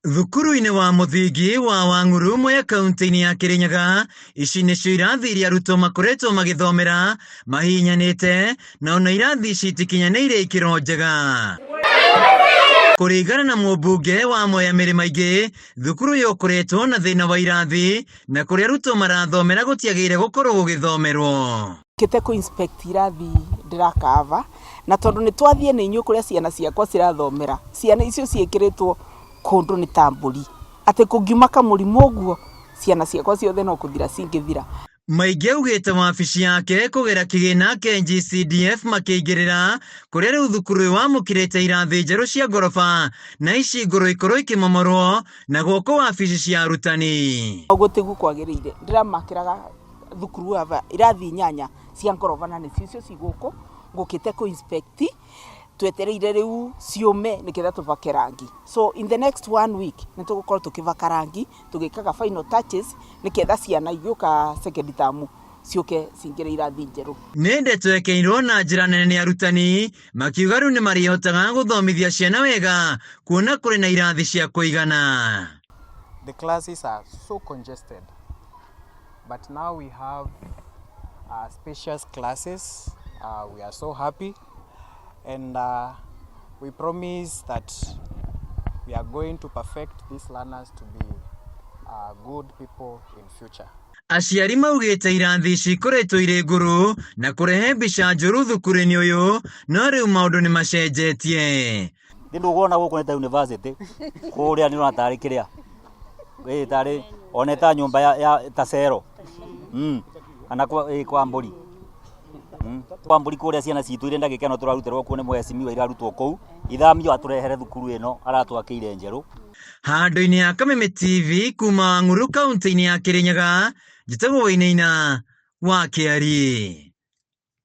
Thukuru-inĩ wa mũthingi wa Wang'uru Mwea kaunti-inĩ ya Kĩrĩnyaga, ici nĩcio irathi iria arutwo makoretwo magĩthomera mahihinyanĩte na ona irathi ici itikinyanĩire ikĩro njega. Kũringana na mũmbunge wa Mwea Mĩrĩma Ingĩ, thukuru ũyũ ũkoretwo na thĩna wa irathi na kũrĩa arutwo marathomera gũtiagĩrĩire gũkorwo gũgĩthomerwo. Njũkĩte kũ inspect irathi ndĩrakava na tondũ nĩ twathiĩ na inyuĩ kũrĩa ciana ciakwa cirathomera, ciana icio ciĩkĩrĩtwo kũndũ nĩ ta mbũri, atĩ kũngiuma kamũrimũ ũguo, ciana ciakwa ciothe no kũthira cingĩthira. Maingĩ augĩte wabici yake kũgera kĩgĩna kĩa NGCDF makĩingĩrĩra kũrĩa rĩu thukuru ũyũ wamũkĩrĩte irathi njerũ cia ngoroba na ici ngũrũ ikorwo ikĩmomorwo na gwakwo wabici cia arutani. Ũguo tiguo kwagĩrĩire, ndĩramakĩraga thukuru aba irathi inyanya cia ngoroba na nĩcio icio ci gũkũ ngũkĩte kũ inspect twetereire rĩu ciũme nĩgetha tũbake rangi. So in the next one week nĩ tũgũkorwo tũkĩbaka rangi tũgĩkaga final touches nĩgetha ciana igĩũka second term ciũke cingĩre irathi njerũ. Nĩ ndeto ĩkĩirwo na njĩra nene nĩ arutani makiuga rĩu nĩ marĩhotaga gũthomithia ciana wega kuona kũrĩ na irathi cia kũigana. The classes are so congested. But now we have spacious classes. We are so happy. And we promise that we are going to perfect these learners to be good people in future. Aciari maugĩte irathi ici ikoretwo irĩ ngũrũ na kũrehe mbica njũru thukuru-inĩ ũyũ no rĩu maũndũ nĩ macenjetie. Nĩ ndũgũona gũkũ nĩ ta university kũrĩa nĩ ũrona tarĩ kĩrĩa ĩ tarĩ one ta nyũmba ya, ya ta cero kana kwa, ĩ, kwa mbũri kwa mbũri kũrĩa ciana citũ irĩ ndagĩka ĩno tũrarutĩrwo kuo nĩ mheshimiwa irarutwo kũu ithamio atũrehere thukuru ĩno aratwakĩire njerũ. Handũ-inĩ ya Kameme TV kuma Ng'uru kaunti-inĩ ya Kĩrĩnyaga, njĩtagwo Wainaina wa Kĩari.